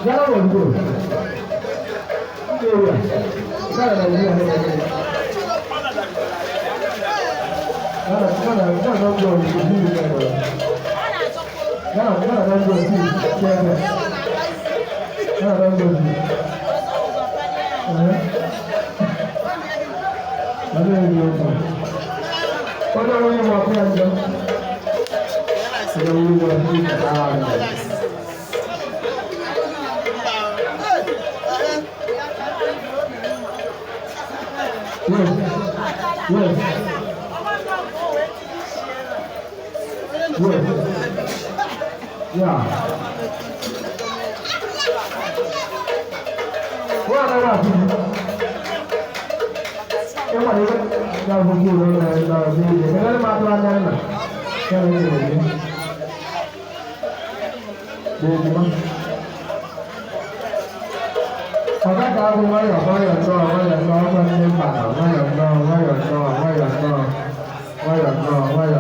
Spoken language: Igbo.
Ghana must go. Ghana, Nigeria, Nigeria. Ghana, Ghana, Ghana don go. Ghana, Ghana don go. See, Ghana don go. See. Onye nwunye ma ọkụ ya njọ. Onye nwunye ma ọkụ ya njọ. Yes. Yes. Yes. Yeah. Wọ́n á náà fi ịma na ihe na-abụghị ụlọ na na n'ije kedụ ma atụ anya nna ya na ụlọ gị n'ejima ọga ka abụ nwayọọ nwayọọ nnọọ nwayọọ nnọọ ọkwa ndị mba na nwayọọ nnọọ nwayọọ nnọọ nwayọọ nnọọ nwayọọ nnọọ nwayọọ.